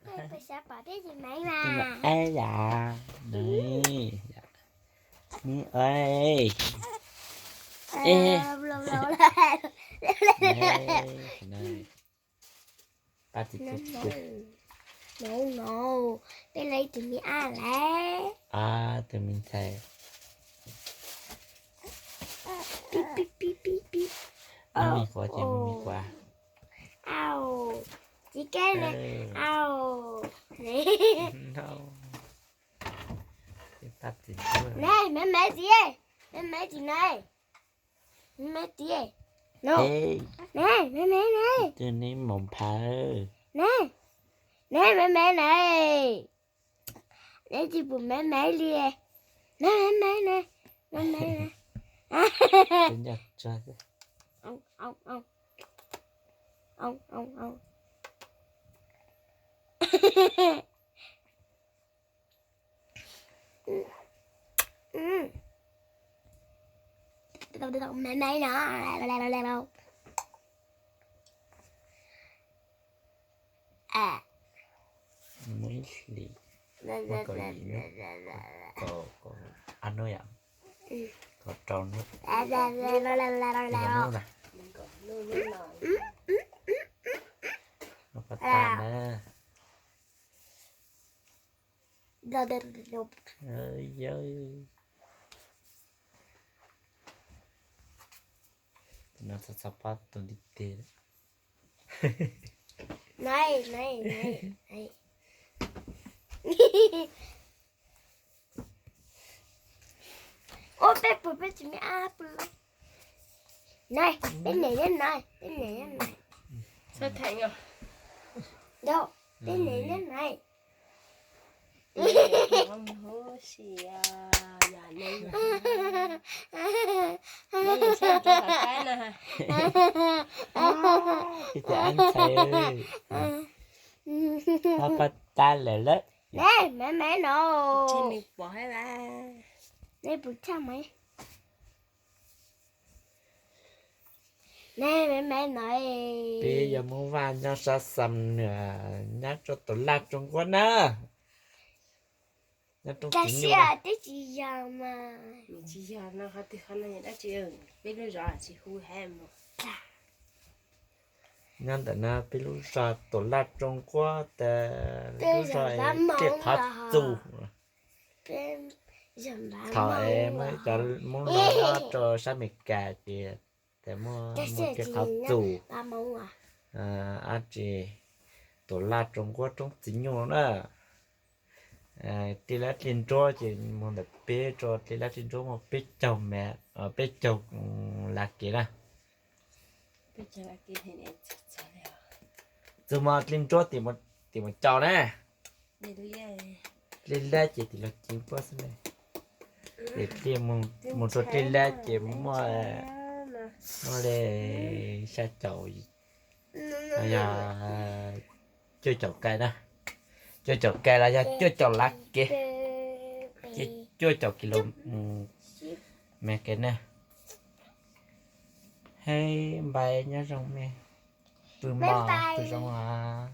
Peb xav pom peb tus maiv mas. Ib yam, nws, nws, pab txiv, no, peb lawv ib tug me ab lawm. Tus me ntxhais. Pib pib pib pib pib. Au, txiv keb ne. Au. Ne, me me txiv, me me txiv ne. Me me txiv, no, ne, me me ne. Twg ne, mos phav. Ne, ne, me me ne. Neb tsis pum me me li. Me me ne, me me ne. Me me no. Muaj ib hlis, muaj kaum yim hnub, kaum, kaum ob hnub yom, kaum rau hnub, kaum hnub na, no pas tas na. Yog, no txhob txhob pab tus ntiv tes. Ua peb pum peb tsis me ab pw. Nai, peb niam nyob nai, peb niam nyob nai. Txhob theem os. Yog, peb niam nyob nai. Huv si, yog ne, yog sab rau tom qab no. Ib tug ab ntxhais, pab pab tab lawm lawm. Ne, me me no. Tsis nws pom hab la. Ne, pum tshaj mas. Ne, me me no. Peb yuav mus vaj nyob sab Xam Nuas, nyob rau Tus Laj Tsoo Nquab na. Nyob rau Tus Laj Tsoo Nquab. Tsis yog mas. Tsis yog no, qhov twg qhov no yog dab tsi? Peb lub zos tsis hu hab mas. Nyob ntawm no peb lub zos Tus Laj Tsoo Nquab tas, lub zos Tiaj Thov Txus. Thaum es muaj cov Hmoob los nyob rau sab Amelikas ces, ces muaj, muaj Tiaj Thov Txus, ab tsi, Tus Laj Tsoo Nquab roob txiv nyuj na. Dlej lab dlej nruab ces mus ntawm peb rau dlej lab dlej nruab muaj peb caug me, peb caug lav kev na. Txug mos dlej nruab tim mus caum na. Dlej lab ces tim los ceev puab xwb na. Ces dlej mus rau dlej lab ces muaj, muaj li xya caum, yog cuaj caum kais na. Cuaj caum kais los yog cuaj caum lav kev, ces cuaj caum kis lus me kev na. Hab npais, nyob zoo me, pw mos pw zoo os.